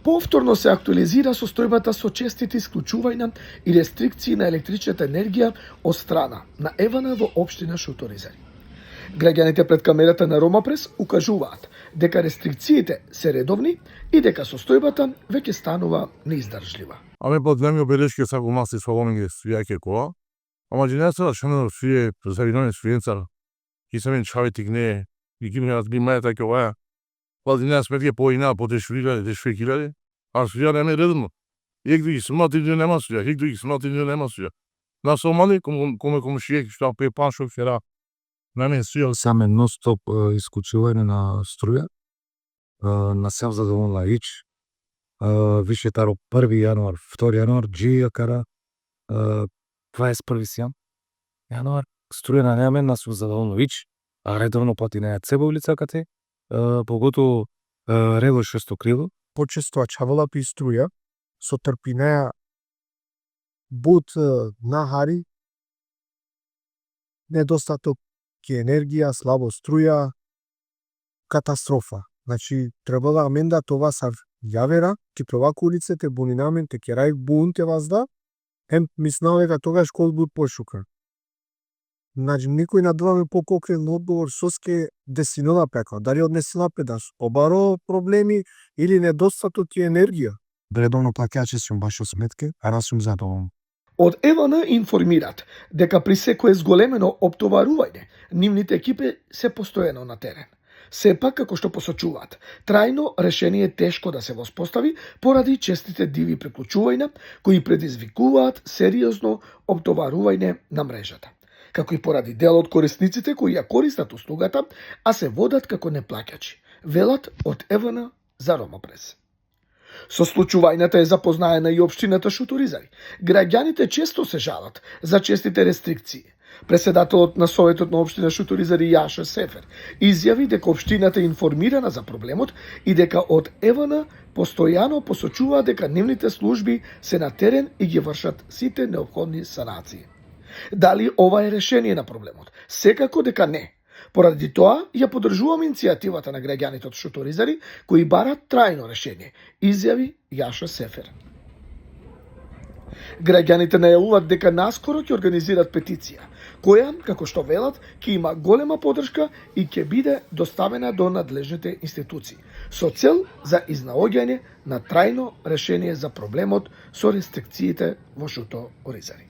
Повторно се актуализира состојбата со честити исклучувања и рестрикции на електричната енергија од страна на ЕВН во општина Шуторизари. Граѓаните пред камерата на Рома Прес укажуваат дека рестрикциите се редовни и дека состојбата веќе станува неиздржлива. Ами подземни обелешки са го маси свалонги свијаке кола, ама джинеса шано свие завидоне свиенца и самен чавити гне и гимне разбимаја така ова. Владина сметке поина потешвиле, дешвекиле, а свија не е редно. Егди смати не нема свија, егди смати не нема свија. На сомали коме комшије што пе паншо вчера. На не свија саме нон-стоп исклучување на струја. На сем задоволна ич. Више таро 1 јануар, 2 јануар, джија кара 21 јануар. Струја на неме на сум задоволна ич, а редовно пати на цеба улица кате. Поготово рело 6 крило. Почесто чавала пи струја, со трпинеа буд на хари, недостаток енергија, слабо струја, катастрофа. Значи, требала аменда това са јавера, ки проваку улиците бунинамент те керај бунте вазда, мислам дека тогаш кол буд пошука. Значи, никој надваме пококрен одговор соске десинона пека. Дали однесила педаш обаро проблеми или недостаток енергија. Редовно плаќачи сум баш сметке, а нас сум задоволен. Од ЕВН информират дека при секое зголемено оптоварување, нивните екипи се постојано на терен. Сепак, како што посочуваат, трајно решение е тешко да се воспостави поради честите диви приклучувања кои предизвикуваат сериозно оптоварување на мрежата, како и поради дел од корисниците кои ја користат услугата, а се водат како неплаќачи, велат од ЕВН за Рома Прес. Со случувањата е запознаена и општината Шуторизари. Граѓаните често се жалат за честите рестрикции. Преседателот на Советот на општина Шуторизари Јаша Сефер изјави дека општината е информирана за проблемот и дека од ЕВН постојано посочува дека нивните служби се на терен и ги вршат сите неопходни санации. Дали ова е решение на проблемот? Секако дека не. Поради тоа ја поддржувам иницијативата на граѓаните од Шуторизари кои барат трајно решение, изјави Јаша Сефер. Граѓаните најавуваат дека наскоро ќе организират петиција, која, како што велат, ќе има голема поддршка и ќе биде доставена до надлежните институции, со цел за изнаоѓање на трајно решение за проблемот со рестрикциите во Шуторизари.